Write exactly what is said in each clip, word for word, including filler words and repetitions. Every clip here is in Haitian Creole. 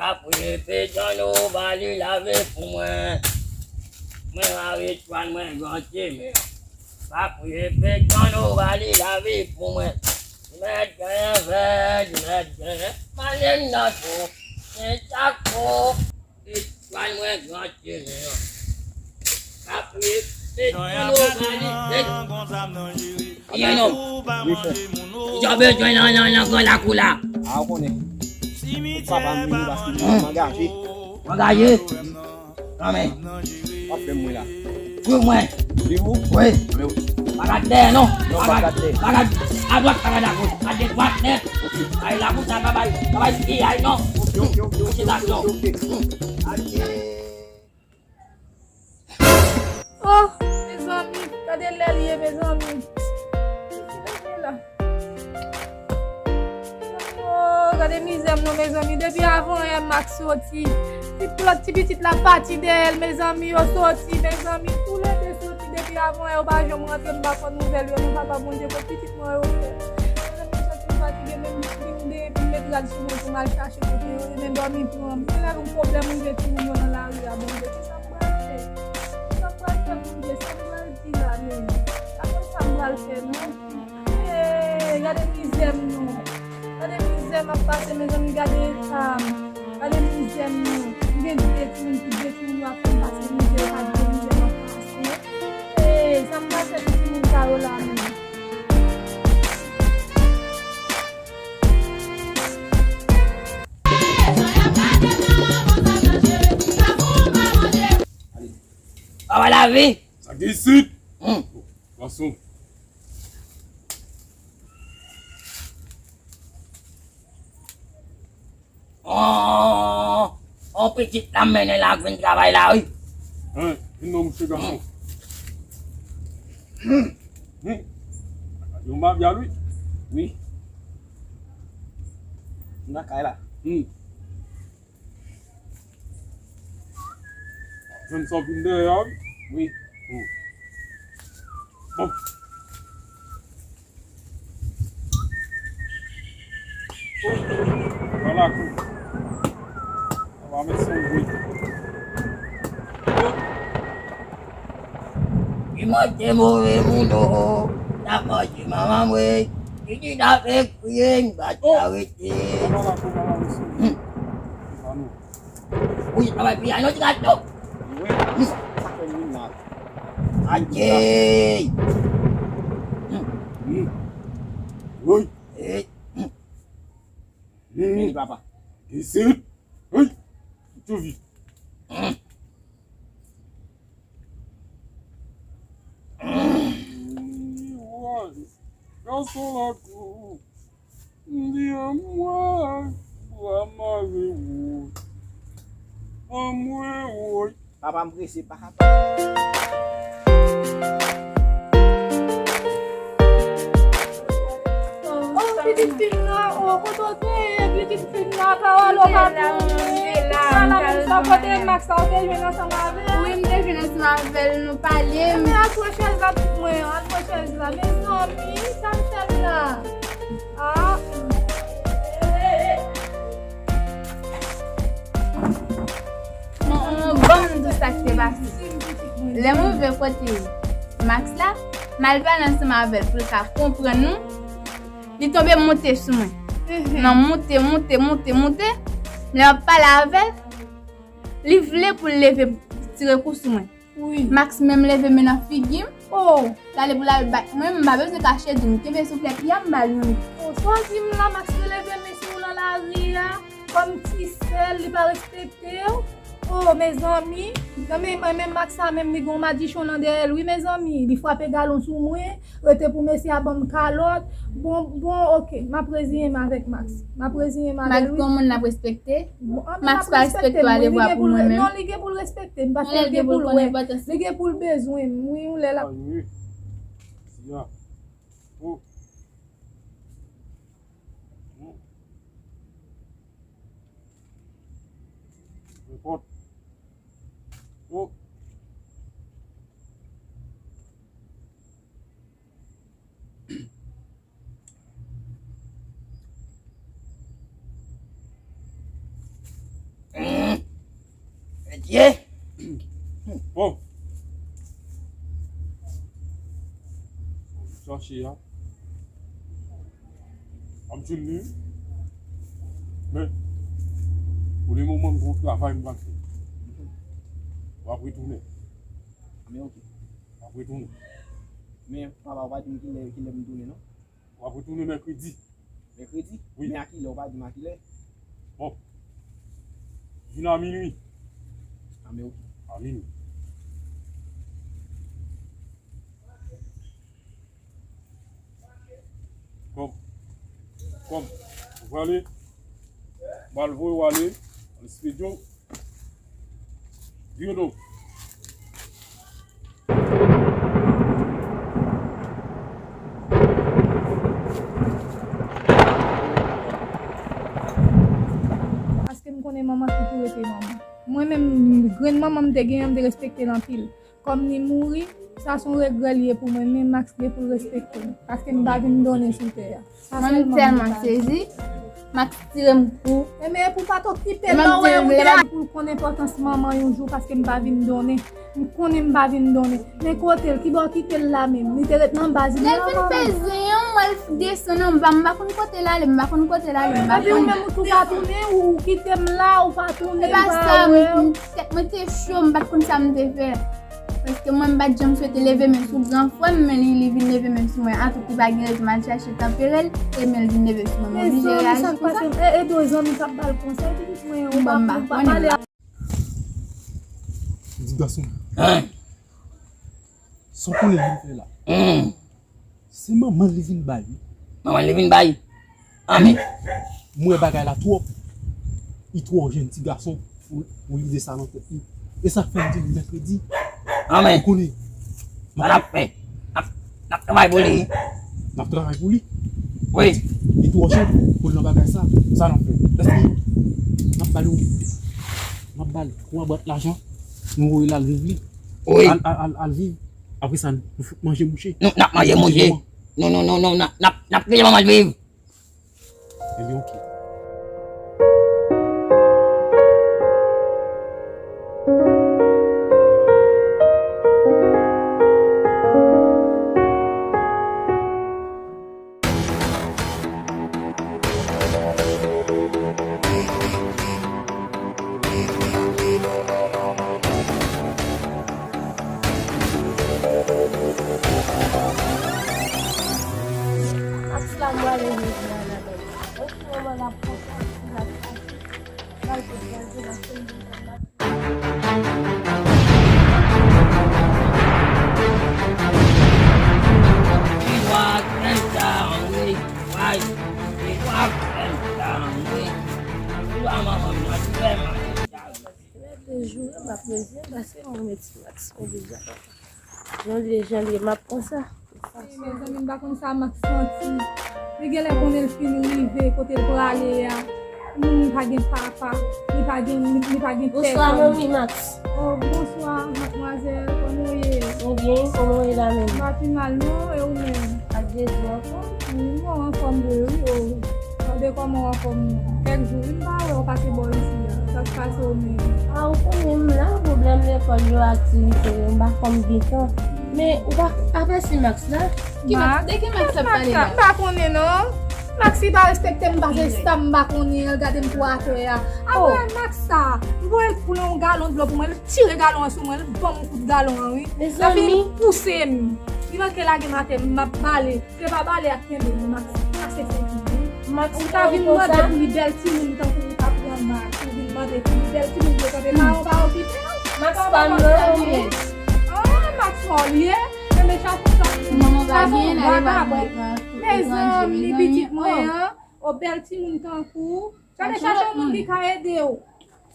Apre petan nou ba li lave pou mwen. Mwen mare chwal mwen gran chemen. Apre petan nou ba li lave pou mwen. Mèt genyen vèj, mèt genyen manen nan tou. Men chak kou, etwal mwen gran chemen an. Apre, etwal mwen valide. Ye non. Wi, frè. Jan bezwen nan, nan, nan gran lakou la. A, ou konnen. Fòk papa m vini paske m angaje. Angaje? Anmen. W ap fè m wi la. Wi, mwen. Wi, ou? Wi. Pa gad dèyè, non. Non, pa gad dèyè. Pa gad adwat, pa gad agoch. Gad dwat nèt. Ay, lakou sa, pa bay, pa bay piyay, non. Ok, ok, ok, ok, ok, ok, ok. Aye. Oh, mezanmi, gade lè l ye, mezanmi. Ki lè l ye la? Oh, gade mizè m non, mezanmi. Depi avan yè Max soti. Ti lòt ti pitit la pati dèyè l, mezanmi, yo soti, mezanmi. Toulède soti depi avan yè, yo pa janm rantre, m pa konn nouvèl yo. Non, papa Bondye, kot pitit mwen yo fè? Mezanmi, m santi m fatige, menm vin de, vin met rad sou mwen pou m al chache kote yo ye, men dòmi pran m. Se lè yon pwoblèm rive timoun yo nan lari a, Bondye. Kisa m pral fè? Kisa m pral fè, Bondye? Sa m pral di la menm? Pa konn sa m pral fè, non. Hey, gade mizè m non. Gade mizè m ap pase, mezanmi, gade eta m. Gade mizè m non. M gen de timoun, tout de timoun yo ap fè m pase mizè, yo pa t vle mizè m ap pase. Hey, sa m pral fè pou timoun sa yo la menm? Papa Lavi. Sa ki isit? Hmm. Gason. Oh, oh, pitit la m mennen la vin travay la, wi. Hein, vin non, mesye gason. Hmm. Hmm. Yon mabyal, wi. Wi. M nan kay la. Hmm. Jwenn sa w vin dèyè a, wi. Wi. Oh. Bon. Oh. Vwala kou. Sa va, mèsi, wi. Oh. Li manje move moun, oh. N ap manje manman m, wi. Li di n ap ekri, n pa t arete. Vwala kou, vwala, mèsi. Hmm. Wi, travay piyay non, ti gato. Wi, sa, sa fè m vin la. Adje. Wi. Wi. Eh. Vini, papa. Isit. Wi. Tou vit. Wi, wi. Gason lakou. M di anmwe, bra mare woy. Anmwe woy. Papa m prese, pa ka. Oh, pitit fi m nan, oh, kote w te ye, pitit fi m nan, pawòl ou pa pou mwen. Ala, men sa, kote Max la, ou te jwenn ansanm avè l? Wi, m te jwenn ansanm avè l, nou pale. Men al pran chèz la pou mwen, al pran chèz la. Mezanmi, sa m fè l la? Ah. Bon, bon, ban m di w sa k te pase. Lè m rive kote Max la, m al pale ansanm avè l pou l ka konprann nou. Li tonbe monte sou mwen. Nan moute, moute, moute, moute. Lè m ap pale avè l, li vle pou l leve tire kou sou mwen. Wi. Max menm leve men nan figi m. Oh. Gade pou l al bat mwen, m pa bezwen kache di m. Kenbe souflèt li a, m ba l yon. Oh, sa w di m la, Max te leve men sou w nan lari a, kòm ti sè l, li pa respekte w. Oh, mezanmi, nan men, men Max sa menm, li gen yon madichon nan dèyè l, wi, mezanmi. Li frape galon sou mwen, rete pou mesye a ban m kalòt. Bon, bon, oke, m ap reziyen m avèk Max. M ap reziyen m avè l, wi. Max gon moun l ap respekte. Bon, ah, men Max pa respekte w alevwa pou mwen menm. Non, li gen pou l respekte m, paske li gen pou l wè. Li gen pou l bezwen m, wi, yon lè l ap. Ayi, wi. Siya. Oh. Oh. Nenpòt. Oh. Ye! Bon. Chache a. M ap jwenn li. Men, pou le moman, m gen yon travay m pral fè. W ap retounen. Men ok. W ap retounen. Men, papa, w pa di m kilè, kilè m tounen, non? W ap retounen mèkredi. Mèkredi? Wi. Men a kilè? Ou pa di m a kilè? Bon. Vin a minwi. A, men ok. A minwi. Kòm. Kòm. Ou prale? M pral voye w ale. Al espedye w. Vire do. Paske m konnen manman se pou rete manman. Mwen menm, grenn manman m te genyen, m te respekte l anpil. Kòm li mouri, sa se yon regrè li ye pou mwen, men Max gen pou l respekte m, paske m pa vin donnen sou tè a. Sa sèlman m te ka di. Mwen tèlman sezi. Max tire m kou. E men pou pa t okipe l, lè w wè yon te a pou l konn enpòtans manman yon jou, paske m pa vin donnen. M konnen m pa vin donnen. Men kote l, kibò w kite l la menm? Li te ret nan baz li avan. Lè l vin fè zen an, m wè l desann anba, m pa konn kote l ale, m pa konn kote l ale, m pa konnen. Epi ou menm ou tou pa tounen, ou, ou kite m la, ou pa tounen, m pa wè w. E pa sa, m, tèt mwen te cho, m pa t konn sa m te fè. Paske mwen, m pa t janm swete leve men sou gran frè m, men li, li vin leve men sou mwen. Atout li pa gen rezon, m al chache tanpere l, e men l vin leve sou mwen. M oblije reyaji konsa. E, e do zanmi k ap ba l konsèy, pitit mwen, ou pa, ou pa pale. Di gason. Hein? Sa w konnen l vin fè la? Hmm. Se manman l li vin bay, wi. Manman l li vin bay? Anmè. M wè bagay la twòp. Li twò jèn ti gason pou, pou lide sa nan tèt li. E sa k fè m di l mèkredi. Anmè. Ou konnen. Sa n ap fè? N ap, n ap travay pou li. N ap travay pou li. Wi. Li twò jèn pou l nan bagay sa. Sa n ap fè? Èske n ap ba l yon, n ap ba l twa bwat lajan, nou voye l al viv li. Wi. Al, al, al, al viv. Apre sa, nou fout manje mouche. Nou, n ap manje mouche. Non, non, non, non, n ap, n ap, n ap kite manman l viv. Ebyen, oke. Max la, m prale jodi a la, bèl. Bon, si manman l ap kontan, si l ap kontan. Pral jwe, pral jwe, Max, se yon bon Li wa krèm sa, wi, wi. Li wa krèm sa, wi. Li wa manman m nan krèm sa. Mwen te joure, m ap revyen, paske mwen mete Max mwen deja. Jan l ye, jan l ye, m ap pran sa. Mezanmi, m pa konn sa Max santi. Li genlè konnen l fin rive kote l prale a. Li pa gen papa, li pa gen, li, li pa gen pèsòn. Bonswa, manmi Max. Oh, bonswa, madmwazèl. Kòman w ye? Mwen byen, kòman w ye la menm? M pa pi mal, non, e ou menm? Ak Jezi anfòm? Wi, mwen anfòm vre, wi, oh. Tande kòman w anfòm non. Kèk jou, wi, m pa wè w pase bò isi a. Sa k pase w menm? A, ou konnen m la, pwoblèm lekòl yo, aktivite yo, m pa fè m gen tan. Men, ou pa, apèsi Max la? Ki Max? De ki Max w ap pale la? M pa konnen non. Max li pa respekte m, m pase sa m pa konnen, l gade m tou atè a. Apre Max sa, m voye l pran yon galon dlo pou mwen, l tire galon an sou mwen, l ban m yon kout galon an, wi. Epi li pouse m. Li manke lage m atè, m ap bale. Se pa bale ak kenbe, non, Max. Max se fè ki di. Ou ta vin mande pou li bèl timoun tankou ou ta pran Max. Ou vin mande pou li bèl timoun pou kanpe. Paran pa okipe w. Max pa m nan, ou byen? Ah, Max pa w li ye? Enben, chache sa pou ou. Sa se yon vagabon. Mezanmi, pitit mwen an. O bèl timoun tankou ou. Gade, chache yon moun ki ka ede w.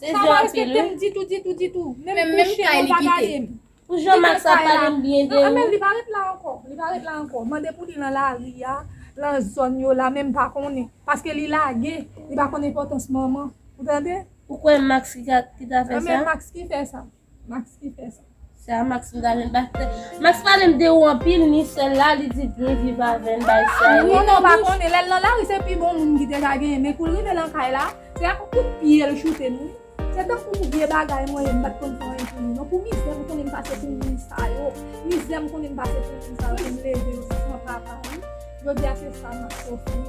Sa pa respekte m ditou, ditou, ditou. Menm kouche, non, pa gade m. Pou jan Max ap pale m byen de ou. Anben, li pa ret la ankò. Li pa ret la ankò. Mande pou li nan lari a, nan zòn yo la, men m pa konnen. Paske li lage, li pa konn enpòtans manman. Ou tande? Ou kwè Max ki ka, ki ta fè sa? Anben, Max ki fè sa. Max ki fè sa. Se a Max m ta jwenn, paske Max pale m de ou anpil, ni sè l la, li di l byen viv avè n, bay sa yo. Non, non, pa konnen. Lè l nan lari, se pi bon moun ki te ka genyen. Men kou l rive nan kay la, se ak kout pye l choute m, wi. Se tankou vye bagay mwen ye, m pa t konn fè anyen pou li non. Pou mizè m konnen m pase pou moun sa yo, mizè m konnen m pase pou moun sa yo, pou m leve yo san papa wi. Jodi a se sa m ap sofri.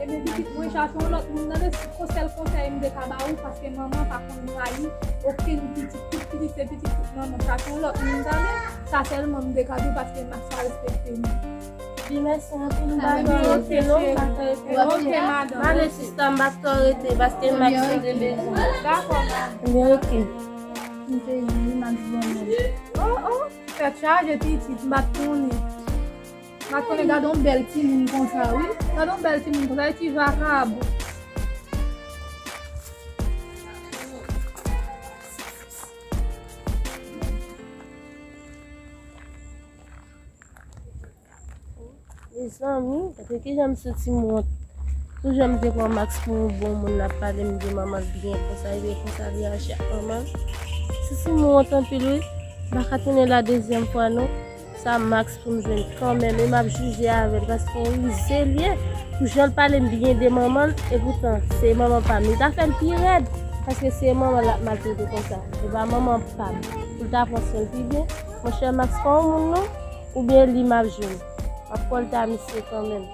Ebyen pitit mwen, chache yon lòt moun tande, se sèl konsèy m te ka ba ou, paske manman pa konn rayi okenn pitit, tout pitit se pitit tout manman. Chache yon lòt moun tande, sa sèlman m te ka di w, paske Max pa respekte m. Di mèsi anpil, m pa tò rete non, m pa tò rete. Ok, madanm. M ale sista, m pa tò rete, paske Max te bezwen. Dakò, madanm. Ebyen, ok. M te di Max bon moun. Oh, oh, tèt chaje pitit, m pa t konnen. M pa t konnen gade yon bèl timoun konsa, wi. Gade yon bèl timoun konsa, e ti vakabon. Mezanmi, gade kijan m santi m wont. Toujou m te pran Max pou yon bon moun, l ap pale m de manman l byen konsa, ebyen konsa li aji ak manman l. Santi m wont anpil wi. M pa ka tounen la dezyèm fwa non. Sa Max pou m jwenn kanmenm, e m ap jije avè l, paske yon rize l ye. Pou jan l pale m byen de manman l, e poutan se manman pa m. Li ta fè l pi rèd, paske se manman l ap maltrete konsa. E pa manman pa m. Pou l ta pran swen l pi byen. Monchè Max pa yon moun non. Oubyen li m ap jwenn. M ap kòlta misye kanmenm.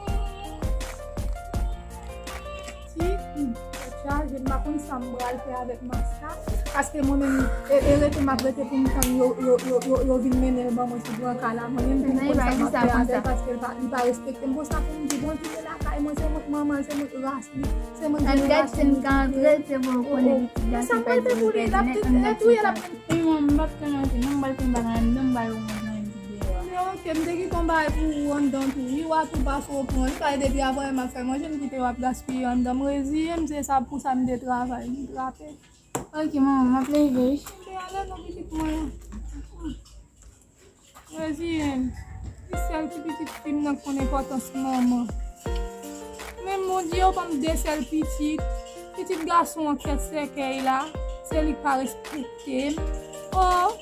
Ti, hmm, tèt chaje, m pa konn sa m pral fè avèk Max la. Paske mwen menm, e, e rete m ap rete pou m tann yo, yo, yo, yo, yo vin mennen l ban mwen sou branka la. Mwen menm tou m konn sa m ap fè avè l paske l pa, li pa respekte m. Konsa pou m di, bon, kite lakay mwen, se mwen k manman l, se mwen k ras li, se mwen k gen ras li. Gad si m ka antre l, se mwen w konnen pitit gason pèdi, li pèdi nèt, m mèt sou sa. Wi, manman, m p ap tann anyen non, m pral pran bagay anndan, m pral wè yon jan yon ti deyò a. Men ok, m te kite yon bagay pou ou anndan tou. Wi, w a tou pase w pran. Li pa depi avanyè m ap fè manje, m kite w ap gaspiye anndan. M reziye m, se sa pou sa m te travay, m trape. Ok, manman, m ap leve wi. M te ale non pitit mwen. Reziye m. Ti sèl ti pitit fi m nan k konn enpòtans manman. Men Bondye, ou ban m de sèl pitit. Pitit gason an kèt sèkèy la, se li k pa respekte m. Oh,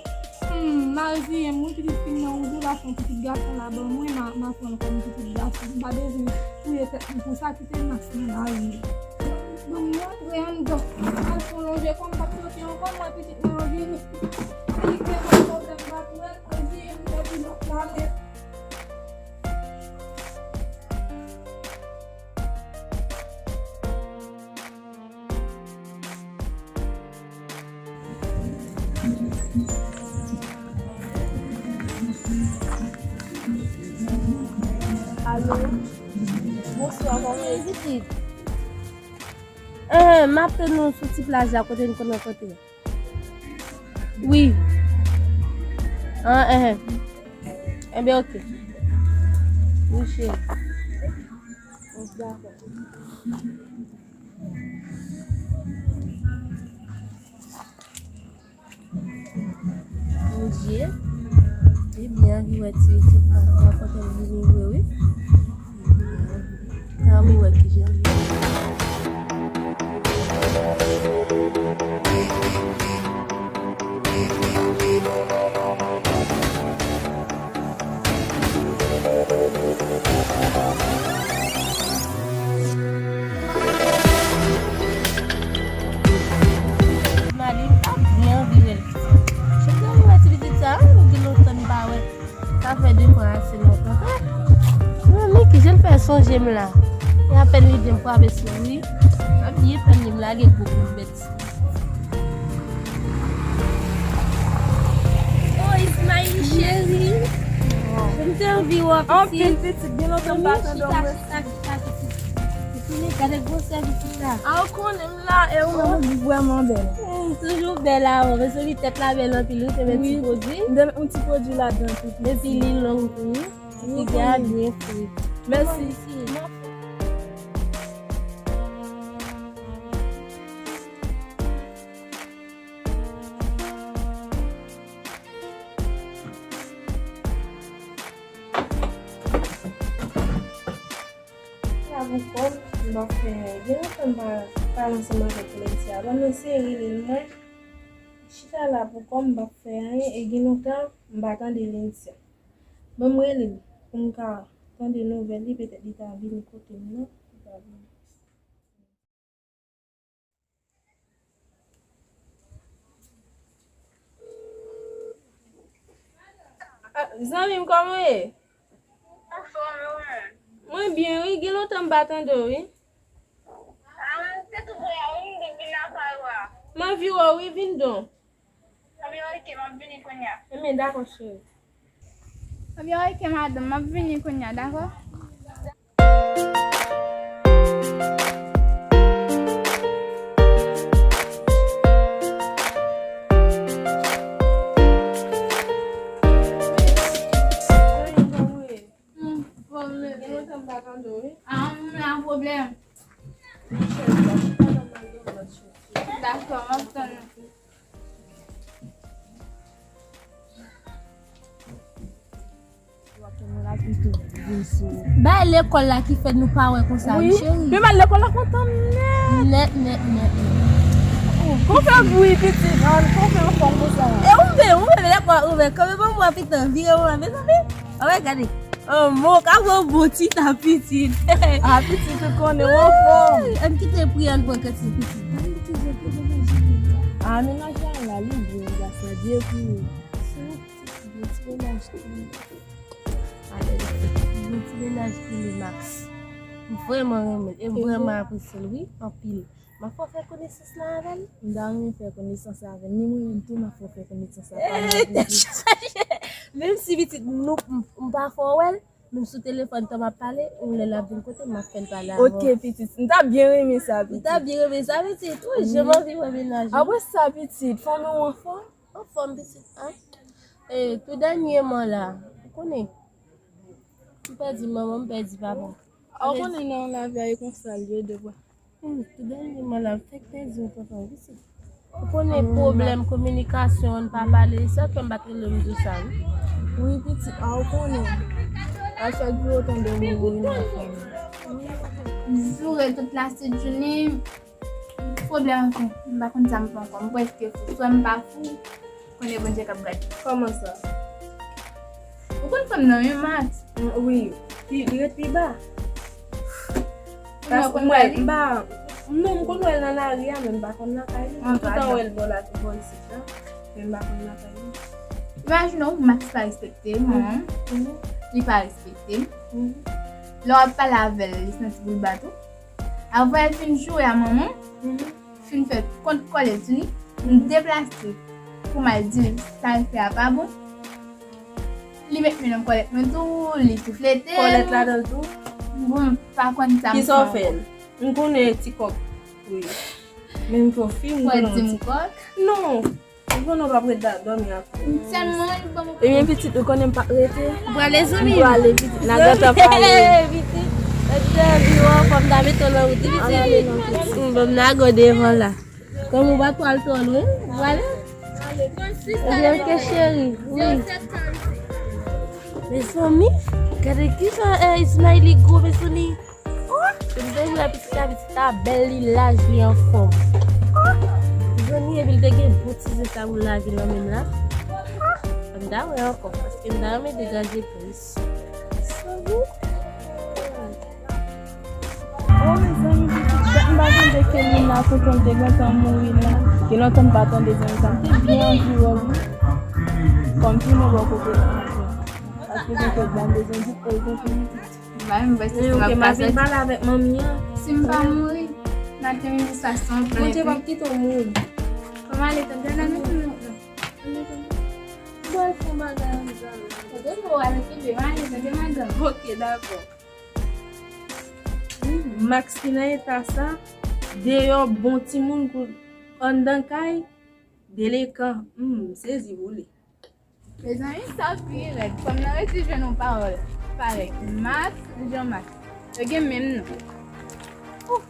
hmm, m a reziye m wi, pitit fi m nan, ou di w la fè yon pitit gason la ban mwen, m a, m a pran l kòm pitit gason. M pa bezwen touye tèt mwen pou sa, kite Max nan lari. Donk, m rantre anndan. Al fon lonje kò m, m p ap soti ankò, m wè pitit mwen an vini. Li gen mwen kote m pa t wè l, mwen di, m pèdi lòt la, men. Alo. Bonswa, kòman w ye, pitit? Enhen, m ap tann ou sou ti plaj la kote n konn rankontre. Wi. An, enhen. Enben, ok. Wi, cheri. Dakò. Bondye, ebyen, li wè ti pitit la, la fòk l vini vre, wi. Ebyen, tann m wè kijan l ye. Mali, m pa byen anvi wè l pitit. Chèf, m wè ti pitit sa, m gen lontan m pa wè. Sa fè de fwa ase lontan. Mami, kijan l fè sonje m la? E apèn lide m frape souri. M ap byen fè m ye, m lage gwo kout bèt. Oh, Ismaïl, cheri. M te anvi wè w, pitit. Anpil, pitit, gen lontan m pa tande w. Chita, chita, chita, pitit. Pitit, gade gwosè pitit la. A, ou konnen m la, e ou menm ou vrèman bèl. Hmm, toujou bèl, a, ou. Men sou li tèt la bèl anpil, wi, te met ti pwodui. M te met yon ti pwodui ladan tou, pitit. Epi li long tou, wi. Figi a byen fri. Mèsi. La pou kò m, m pa fè anyen. Gen lontan m pa pale ansanm avèk Lencia. Ban m eseye rele l mwen. Chita la pou kò m, m pa fè anyen. E gen lontan m pa tande Lencia. Ban m rele l pou m ka tande nouvèl li, petèt li ta vini kote m nan. Li pa vini. Zanmi m, kòman w ye? Anfòm, e ou menm? Mwen byen, wi. Gen lontan m pa tande w, wi. Ah, se tou prè a, wi, m te vin lakay ou a. M anvi wè w, wi, vin don. Ebyen, oke, m ap vini kounye a. Ebyen, dakò, cheri. Ebyen, oke, madanm, m ap vini kounye a, dakò? Hmm, pwoblèm. Gen lontan m pa tande w, wi. Ah, m la pwoblèm. Dakò, m ap tann ou. Bay lekòl la ki fè nou pa wè konsa, wi, cheri. Men bay lekòl la kontan m nèt. Nèt, nèt, nèt, nèt. Kòman w fè bri, pitit? An, kòman w fè anfòm konsa? E ou menm, ou menm, lekòl ouvè. Kòman w fè pitit? Vire w la, mezanmi. Anmwey, gade. An, mwen ka pran bon ti ta pitit. A, pitit, ou konnen, w anfòm. Ann kite pri, ann pran kantin pitit. Ann kite pri, ann pran kantin. A, mennaj la, la, li bon, li ka fè de pri. Bon ti mennaj ki li. Bon ti mennaj ki li, Max. M vrèman renmen l, e m vrèman apresye l, wi, anpil. M ap fè w fè konesans la avè l. M ta renmen fè konesans la avè l. Ni mwen menm tou, m ap fè w fè konesans la avè l. Menm si pitit nou, m, m pa fè w wè l, menm sou telefòn, tan m ap pale, yon lè l ap vin kote m, m ap fè l pale avè w. Oke, pitit. M ta byen renmen sa, pitit. M ta byen renmen sa, pitit. Wi, wi, jan m anvi wè mennaj ou. Apre sa, pitit, fanmi w anfòm? Anfòm, pitit, an. E, tou dènyèman la, ou konnen, m pèdi manman, m pèdi papa. A, ou konnen nan lavi a, e konsa l ye, de fwa. Hmm, tou dènyèman la, m fèk pèdi yon tonton, pitit. Ou konnen pwoblèm kominikasyon, n pa pale, sa fè m pa t rele m di w sa, wi. Wi, pitit, a, ou konnen. A chak jou, ou tande moun mouri nan fanmi. Joure tout la, se Junie. Pwoblèm anfen, m pa konn sa m fè ankò. M prèske fou. Swa m pa fou, konnen Bondye k ap gade. Kòman sa? Ou konn fanm nan, wi, Max? Mm, wi. Pi, li ret pi ba. Paske mwen, m pa, non, m konn wè l nan lari a, men m pa konn lakay li. M toutan wè l bò la, bò isit la, men m pa konn lakay li. Imajine w, Max pa respekte manman m. Li pa respekte m. Lè w ap pale avè l, li santi pou l bat ou. Apre l fin joure a manman m, fin fè kont kòlèt sou li, m deplase pou m al di l sa l fè a pa bon. Li met men nan kòlèt mwen tou, li souflete m. Kòlèt ladan l tou? Bon, m pa konn sa m fè ankò. Kisa w fè l? M konnen ti kòk. Wi. Men m fè w fi, m konnen w ti kòk. Non. Ou konnen w p ap ret dòmi ak ou. M tèlman ri, ban m. Ebyen, pitit, ou konnen m p ap rete. Ou prale, zanmi m? M prale, pitit. N a gentan pale. Pitit. Epi, epi, w anfòm, ta mete w nan wout, wi, pitit. Ann ale non, pitit. M ban m nago devan la. Kòm ou pa twò al twò lwen, ou prale? Ebyen, oke, cheri. Wi. Mezanmi, gade kijan, eh, Ismaël li gwo, mezanmi. Oh, m te wè pitit la, pitit la bèl, li laj, li anfòm. Oh, zanmi, epi l te gen bon ti zen sa pou l lage nan men m la. Oh, m ta wè ankò, paske m ta renmen degaje plis. Zanmi. Oh, mezanmi, pitit, dat m pa tande ke moun la, tonton l te gentan mouri la. Gen lontan m pa tande zanmi sa, m te byen anvi wè w, wi. Kòm tou nou bò kote la. Paske tonton la m bezwen di, e, tonton. M pa menm wè si m ap ka sòti. Pale avèk manmi an. Si m pa mouri, maten midi sa se yon plent, wi. Bondye p ap kite w mouri. Kòman ale tande nan nou tout nou? Bon, fè yon bagay ansanm. Tande m, ou ale kenbe m ale tande madanm. Oke, dakò. Wi, Max ki nan eta sa, deyò bon timoun kou anndan kay, delekan. Hmm, m sezi pou li. Mezanmi, sa pi rèd. Fanm nan resi jwenn yon pawòl parèy Max, Jean Max. Yo gen menm non. Ouf.